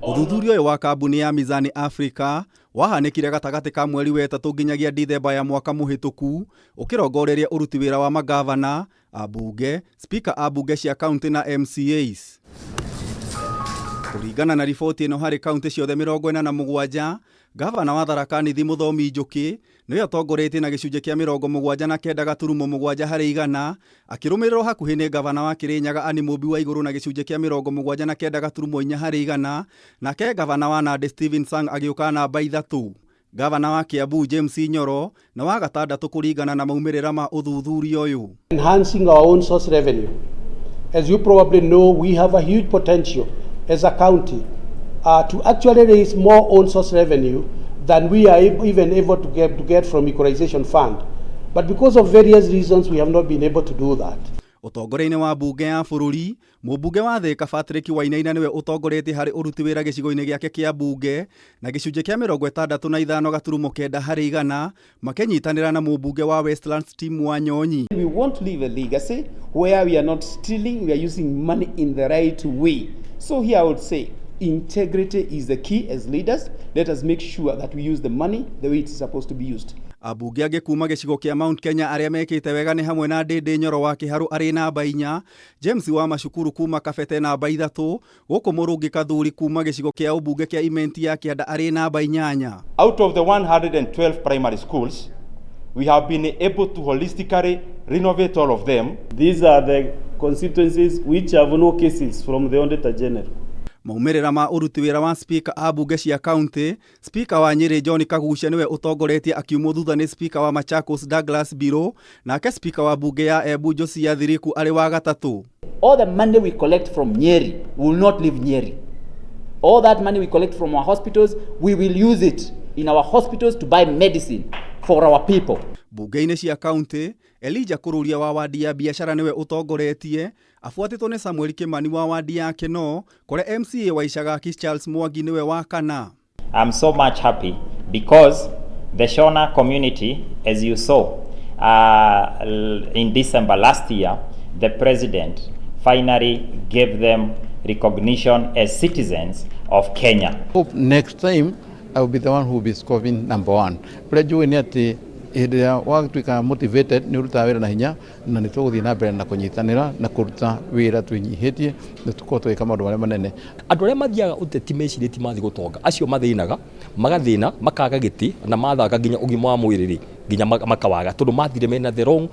Ũthuthuria ũyũ wa kambuni ya Mizani Africa wahanĩkire gatagatĩ ka mweri wa ĩtatũ nginyagia Dithemba ya mwaka mũhĩtũku, ũkĩrongoreria ũruti wĩra wa magavana, ambunge, spika a mbunge cia kaunti na MCAs. Kũringana na riboti ĩno, harĩ kaunti ciothe 47, gavana wa Tharaka Nithi Mũthomi Njũkĩ nĩwe ũtongoretie na gĩcunjĩ kĩa 79.7 harĩ igana, akĩrũmĩrĩrwo hakuhĩ nĩ gavana wa Kĩrĩnyaga Anne Mũmbi wa Igũrũ na gĩcunjĩ kĩa 79.4 harĩ igana, nake gavana wa Nandi Stephen Sang agĩũka namba 3. Gavana wa Kiambu James Nyoro na wa gatandatũ kũringana na maumĩrĩra ma ũthuthuria ũyũ. Enhancing our own source revenue. As you probably know, we have a huge potential as a county to actually raise more own source revenue than we are even able to get from equalization fund. But because of various reasons, we have not been able to do that. Ũtongoria-inĩ wa mbunge ya bũrũri, mũmbunge wa Thĩka Patrick Wainaina nĩwe ũtongoretie harĩ ũruti wĩra gĩcigo-inĩ gĩake kĩa mbunge na gĩcunjĩ kĩa 65.9 harĩ igana, makĩnyitanĩra na mũmbunge wa Westlands Tim Wanyonyi. We want to leave a legacy where we are not stealing, we are using money in the right way. So here I would say integrity is the key as leaders. Let us make sure that we use the money the way it's supposed to be used. Ambunge angĩ kuma gĩcigo kĩa Mount Kenya arĩa mekĩte wega nĩ hamwe na Ndindi Nyoro wa Kĩharũ arĩ namba 4, James wa Macukuru kuma Kabete namba 3, gũkũ Mũrũngi Kathuri kuma gĩcigo kĩa ũmbunge kĩa Imenti ya Kĩanda arĩ namba 8. Out of the 112 primary schools, we have been able to holistically renovate all of them. These are the constituencies which have no cases from the Auditor General. Maumĩrĩra ma ũruti wĩra wa spika a mbunge cia kaunti, spika wa Nyĩrĩ John Kagucia nĩwe ũtongoretie, akiumwo thutha nĩ spika wa Machakos Douglas Biro, nake spika wa mbunge ya Embu Josiah Thiriku arĩ wa gatatũ. All the money we collect from Nyeri will not leave Nyeri. All that money we collect from our hospitals, we will use it in our hospitals to buy medicine for our people. Mbunge-inĩ cia kaunti, Elijah Kururia wa wadi ya biacara nĩwe ũtongoretie, abuatĩtwo nĩ Samuel Kimani wa wadi ya Kino, kũrĩa MCA wa Icagaki Charles Mwangi nĩwe wa kana. I'm so much happy because the Shona community, as you saw in December last year, the president finally gave them recognition as citizens of Kenya. Hope next time I will be the one who will be scoring number one. Ũrĩa njũĩ nĩ atĩ hĩndĩ ĩrĩa watuĩka motivated, nĩ ũrutaga wĩra na hinya, na nĩ tũgũthiĩ na mbere na kũnyitanĩra na kũruta wĩra twĩnyihĩtie na tũkorwo tũgĩka maũndũ marĩa manene. Andũ arĩa mathiaga ũteti mecirĩtie mathiĩ gũtonga, acio mathĩnaga, magathĩna, makaga gĩtĩ na mathaga nginya ũgima wa mwĩrĩ rĩ nginya makawaga, tondũ mathire mena the wrong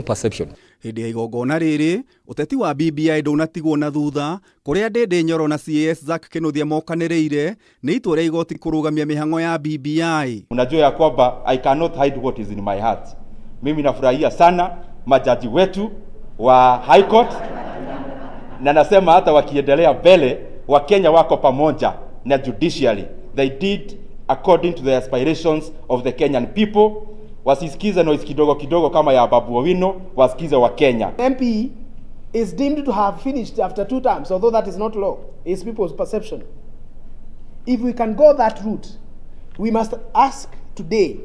perception. Hĩndĩ ya igongona rĩrĩ, ũteti wa BBI ndũnatigwo na thutha, kũrĩa Ndindi Nyoro na CAS Zack Kinuthia mokanĩrĩire nĩ itua rĩa igoti kũrũgamia mĩhang'o ya BBI. Unajua ya kwamba I cannot hide what is in my heart. Mimi nafurahia sana majaji wetu wa High Court, na nasema hata wakiendelea mbele, Wakenya wako pamoja na judiciary. They did according to the aspirations of the Kenyan people. Wasisikize noise kidogo kidogo kama ya Babu Owino, wasikize Wakenya. MP is deemed to have finished after two terms, although that is not law, it's people's perception. If we can go that route, we must ask today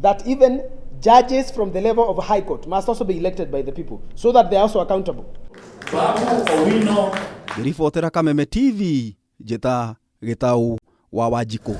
that even judges from the level of High Court must also be elected by the people so that they are also accountable. Ngĩribotera Kameme TV, njĩta Gĩtau wa Wanjikũ.